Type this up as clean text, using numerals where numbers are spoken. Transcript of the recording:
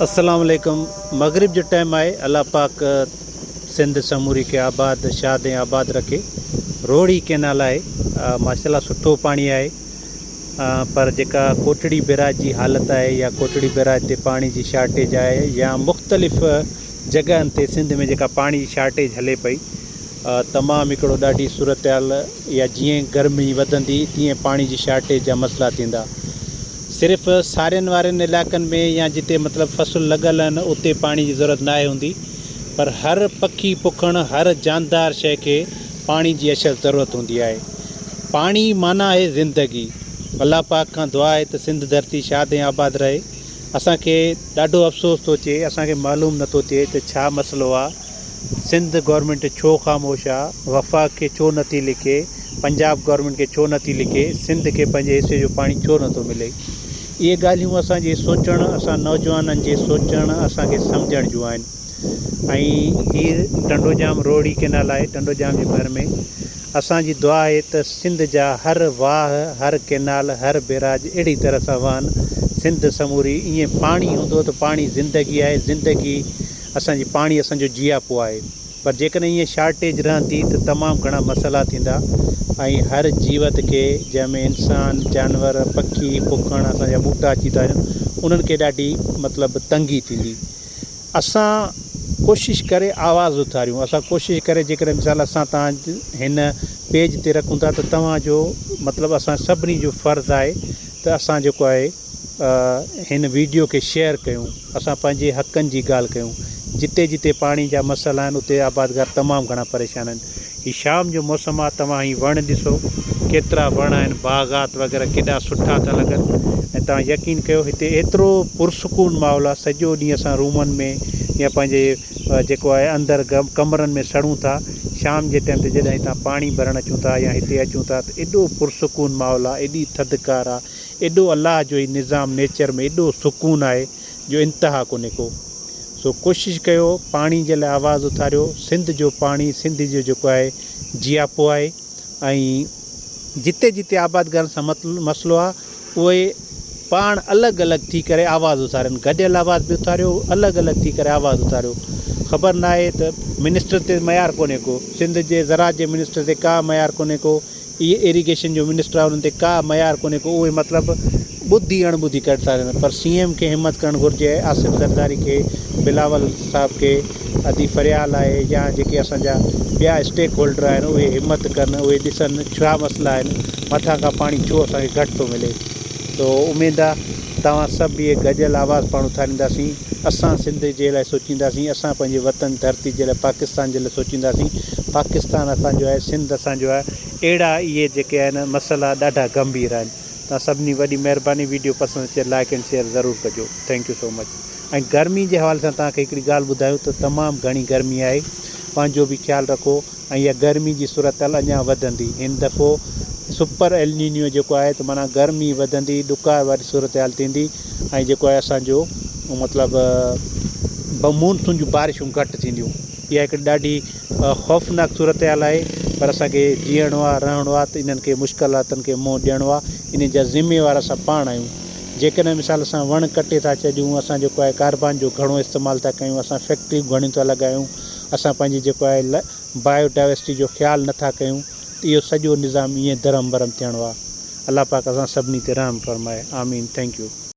السلام عليڪم مغرب جو ٽائيم آهي الله پاڪ سنڌ سموري کي آباد شاد ۽ آباد رکي روهڙي ڪينال آهي ماشاءالله سٺو پاڻي آهي پر جيڪا ڪوٽڙي بيراج جي حالت آهي يا ڪوٽڙي بيراج تي پاڻي جي شارٽيج آهي يا مختلف جڳهن تي سنڌ ۾ جيڪا پاڻي جي شارٽيج هلي پئي تمام هڪڙو ڏاڍي صورتحال يا جيئن گرمي وڌندي تيئن پاڻي جي شارٽيج جا مسئلا ٿيندا صرف سارين وارن علائقن ۾ يا جتي مطلب فصل لڳل آهن اتي پاڻي جي ضرورت ناهي هوندي پر هر پکي پکڻ هر جاندار شيء کي پاڻي جي اشد ضرورت هوندي آهي. پاڻي معنيٰ آهي زندگي. الله پاڪ کان دعا آهي ته سنڌ ڌرتي شاد ۽ آباد رهي. اسان کي ڏاڍو افسوس ٿو ٿئي اسان کي معلوم نٿو ٿئي ته ڇا مسئلو آ سنڌ گورنمينٽ ڇو خاموش آ وفاق کي ڇو نٿي لکي پنجاب گورنمينٽ کي ڇو نٿي لکي سنڌ کي پنهنجي حصي جو پاڻي ڇو نٿو ملي اهي ڳالهيون اسان جي سوچڻ اسان نوجوانن جي سوچڻ اسان کي سمجهڻ جون آهن ۽ هي ٽنڊوڄام روهڙي ڪينال آهي ٽنڊوڄام جي ڀر ۾ اسان جي دعا آهي ته سنڌ جا هر واهه، هر ڪينال، هر بيراج اهڙي طرح سان وهن، سنڌ سموري ائين پاڻي هوندو ته پاڻي زندگي آهي، زندگي اسان جي پاڻي اسان جو جياپو آهي پر جيڪڏهن ائين شارٽيج رهندي ته تمام گهڻا مسئلا ٿيندا ۽ هر جيوت کي جنهن ۾ انسان، جانور، پکي، پکڻ اسان جا ٻوٽا اچي ٿا وڃن انهن کي ڏاڍي مطلب تنگي ٿيندي. اسان ڪوشش ڪري آواز اٿاريون اسان ڪوشش ڪري جيڪڏهن مثال اسان توهان هن پيج تي رکون ٿا ته توهان جو مطلب اسان سڀني جو فرض آهي ته اسان جيڪو آهي هن ويڊيو کي شيئر ڪيون اسان پنهنجي حقن جي ڳالهه ڪيون جتي جتي پاڻي جا مسئلا آهن اتي آبادگار تمام گهڻا پريشان آهن هي شام جو موسم آ توهان هي وڻ ڏسو ڪيترا وڻ آهن باغات وغيره ڪيڏا سٺا ٿا لڳن ۽ توهان يقين ڪيو هتي ايترو پرسڪون ماحول آ سڄو ڏينهن اسان رومن ۾ يا پنهنجي جيڪو آهي اندر ڪمرن ۾ سڙون ٿا شام جي ٽائيم تي جڏهن هتان پاڻي ڀرڻ اچون ٿا يا هتي اچون ٿا ته ايڏو پرسڪون ماحول آ ايڏي ٿڌڪار آ ايڏو الله جو هي نظام نيچر ۾ ايڏو سڪون آهي جو انتها ڪونهي ڪو. سو ڪوشش ڪيو پاڻي جي لاء آواز اٿاريو سنڌ جو پاڻي سنڌ جو جيڪو آهي جياپو آهي ۽ جتي جتي آبادگارن سان مسئلو آهي اهي پاڻ الڳ الڳ ٿي ڪري آواز اٿارين گڏيل آواز به اٿاريو الڳ الڳ ٿي ڪري آواز اٿاريو خبر ناهي ته منسٽر تي معيار ڪونهي ڪو سنڌ جي زراعت جي منسٽر تي ڪا معيار ڪونهي ڪو اهي ايريگيشن جو منسٽر آهي انهن تي ڪا ميار ڪونهي ڪو اهي مطلب ٻڌي اڻ ٻڌي ڪري ٿا رهن پر سي ايم کي همت ڪرڻ گهرجي آصف زرداري کي بلاول صاحب کي ادي فريال آهي يا جيڪي اسان جا ٻيا اسٽيڪ هولڊر آهن اهي همت ڪن اهي ڏسن ڇا مسئلا آهن مٿان کان پاڻي ڇو اسان کي گهٽ ٿو ملي تو اميد آ توهان سڀ اهي گڏيل آواز پاڻ اٿارينداسين اسان سنڌ جي لاء سوچينداسين اسان پنهنجي وطن ڌرتي جي لاء پاڪستان جي لاء سوچينداسين پاڪستان اسان جو آهي سنڌ اسان جو آهي اهڙا اهي جيڪي آهن مسئلا ڏاڍا گنڀير آهن توهان سڀني وڏي مهرباني ويڊيو پسند اچي لائڪ اينڊ شيئر ضرور ڪجو thank you سو مچ ۽ گرمي جي حوالي سان توهان کي هڪڙي ڳالهه ٻڌايون ته تمام گهڻي گرمي آهي پنهنجو به خيال رکو ۽ اها گرمي جي صورتحال اڃا وڌندي. هن دفعو سپر ايلنينيو جيڪو آهي ته معنيٰ گرمي وڌندي، ڏڪار واري صورتحال ٿيندي ۽ جيڪو آهي اسان جو مطلب مون سون جون بارشون گهٽ ٿينديون. اها هڪڙي ڏاڍي خوفناڪ صورتحال آهي پر اسان کي جيئڻو آهي، رهڻو آهي ته انهن کي مشڪلاتن کي منهن ڏيڻو آهي. انهن جا ذميوار اسان پاڻ آهيون. جيڪڏهن مثال اسان وڻ ڪٽي ٿا ڇڏيون، اسان جيڪو آهي ڪاربان جو گهڻو استعمال ٿا ڪيون، اسان فيڪٽريون گهڻيون ٿا لڳايون، اسان پنهنجي جيڪو آهي بايو ڊائيورسٽي جو خيال نه ٿا ڪيون ته اهو سڄو نظام ائين درهم برهم ٿيڻو آهي الله پاڪ اسان سڀني تي رحم فرمائي آمين thank you.